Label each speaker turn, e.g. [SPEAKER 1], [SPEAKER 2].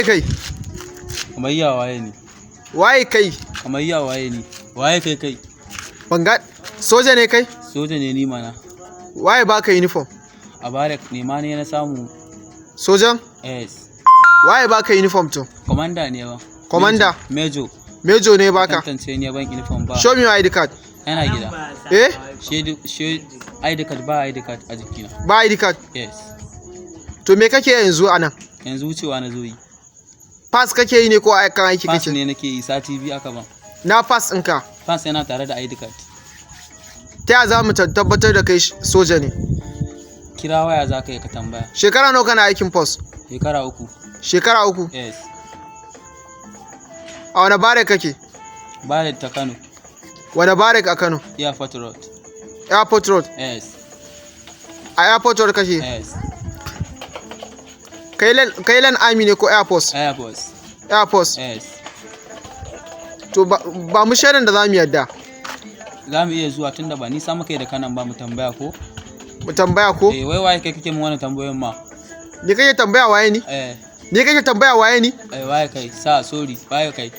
[SPEAKER 1] Kai?
[SPEAKER 2] Kamar ya waye ne?
[SPEAKER 1] Waye kai?
[SPEAKER 2] Kamar ya waye ne? Waye kai kai?
[SPEAKER 1] Ban ga soja ne kai?
[SPEAKER 2] Soja ne ni mana.
[SPEAKER 1] Waye baka uniform?
[SPEAKER 2] A barrack ne ma ne na samu.
[SPEAKER 1] Sojan?
[SPEAKER 2] Yes.
[SPEAKER 1] Waye baka uniform to?
[SPEAKER 2] Commander ne ba.
[SPEAKER 1] Commander?
[SPEAKER 2] Major.
[SPEAKER 1] Major ne baka?
[SPEAKER 2] Tantance ne ban uniform ba.
[SPEAKER 1] Show me your ID card.
[SPEAKER 2] Yana gida.
[SPEAKER 1] Eh?
[SPEAKER 2] Shedu she ID card, ba ID card a jikina.
[SPEAKER 1] Ba ID card.
[SPEAKER 2] Yes.
[SPEAKER 1] To, me kake yanzu anan?
[SPEAKER 2] Yanzu wucewa na zo yi.
[SPEAKER 1] Pass kake yi ne ko a kan aiki
[SPEAKER 2] Pass
[SPEAKER 1] kake?
[SPEAKER 2] ne nake yi, sati 2 aka ban.
[SPEAKER 1] Na pass ɗinka.
[SPEAKER 2] Pass yana tare da ID card.
[SPEAKER 1] Ta yaya za mu tabbatar da kai soja ne?
[SPEAKER 2] Kira waya za ka yi ka tambaya.
[SPEAKER 1] Shekara nawa kana aikin force?
[SPEAKER 2] Shekara 3.
[SPEAKER 1] Shekara 3.
[SPEAKER 2] Yes.
[SPEAKER 1] A wani barrack kake?
[SPEAKER 2] Barrack ta Kano.
[SPEAKER 1] Wani barrack a Kano?
[SPEAKER 2] Airport Road.
[SPEAKER 1] Airport Road.
[SPEAKER 2] Yes.
[SPEAKER 1] A Airport Road kake?
[SPEAKER 2] Yes.
[SPEAKER 1] Kai lan army ne ko Air Force?
[SPEAKER 2] Air Force.
[SPEAKER 1] Air Force.
[SPEAKER 2] Yes.
[SPEAKER 1] To, ba mu shaidan da za mu yadda.
[SPEAKER 2] Za mu iya zuwa, tunda ba nisa muka yi da kanan ba, mu tambaya ko?
[SPEAKER 1] Mu tambaya ko?
[SPEAKER 2] Eh, wai waye kai kake mun wannan tambayoyin ma?
[SPEAKER 1] Ni kake tambaya waye ni?
[SPEAKER 2] Eh.
[SPEAKER 1] Ni kake tambaya waye ni?
[SPEAKER 2] Eh, waye kai? Sa sorry, waye kai?